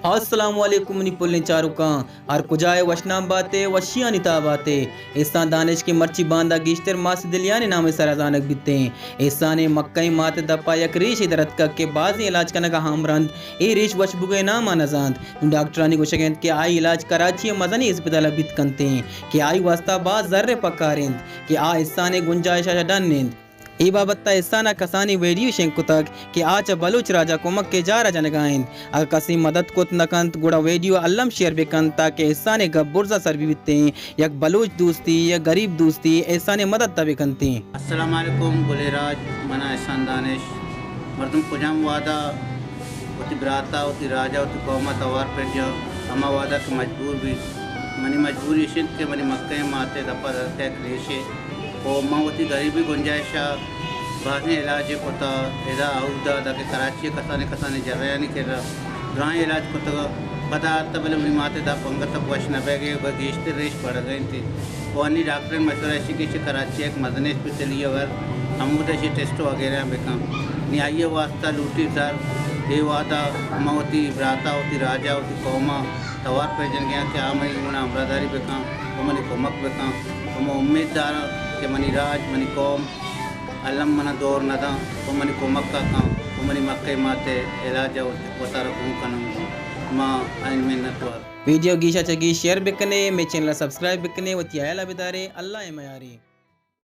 السلام علیکم منی پلیں چاروکاں، ہر کجا ئے وشنام بات ئے، وشیانی تہا بات ئے۔ احسان دانش کہ مرچی باندا گیشتر ماس دلیانی نام ءِ سرا زانگ بیتیں۔ احسان ءِ مکہیں مات ءِ دپا یک ریشے در اتکگ کہ بازیں علاج کنگ ءَ ہمبر انت، اے ریش وش بوگ ءِ نام ءَ نہ زانت۔ نوں ڈاکٹرانی گوشگ انت کہ آئی علاج کراچی ءِ مزنیں ہسپتال ءَ بیت کنتیں کہ آئی واستا باز زر ءِ پکار انت کہ آ احسان ءِ گنجائش ءَ ڈن انت۔ اے بابت ءَ احسان ءَ کسانیں ویڈیو شنگ کتگ کہ آ چہ بلوچ راج ءَ کمک ءِ جار ءَ جنگ ءَ انت۔ اگاں کسے مدد کت نہ کنت گڑا ویڈیو الم شیئر بہ کنت تاکہ احسان ءِ گپ برز ءَ سر بہ بیتیں۔ یک بلوچ دوستی، یک گریب دوستی احسان ءِ مدد ءَ بہ کنتیں۔ السلام علیکم گلیں راج، من آں احسان دانش۔ مردم کجام وہد ءَ وتی برات ءَ، وتی راج ءَ، وتی قوم ءَ توار پر جنت، ہما وہد ءَ کہ مجبور بیت۔ منی مجبوری اش انت کہ منی مکہیں مات ءِ دپ ءَ در اتکگ ریشے۔ و من وتی گریبی گنجائش ءَ بازیں علاجے کتہ، ادا اودا، داں کہ کراچی ءَ کسانیں کسانیں جرایانی کرا دراہیں علاج کتگ، پدا آرتہ، بلے منی مات ءِ دپ انگت وش نہ بئیگ ءَ، گیشتر ریش بڑگ ءَ انت۔ و انی ڈاکٹرانی مشورہ اش کہ چہ کراچی ءَ یک مزنیں اسپتالے ءَ ور، ہمودا ایشی ٹیسٹ وغیرہ بکن۔ نی آئی ءِ واسطہ لوٹی زر، اے وہد ءَ من وتی برات ءَ، وتی راج ءَ، وتی قوم ءَ توار پر جنگ ءَ آں کہ آ منی گون ءَ ہمراہداری بکن و منی کمک بکن و من امیت داراں کہ منی راج، منی قوم الم منا دور نہ داں و منی کمک ءَ کن و منی مکہیں مات ءِ علاج ءَ وتارا گون کنن۔ ما آیانی منت وار۔ ویڈیو گیش ءَ چہ گیش شیئر بکنے، مے چینل ءَ سبسکرائب بکنے، وتی ہیال ءَ بدارے۔ اللہ ءِ میارے۔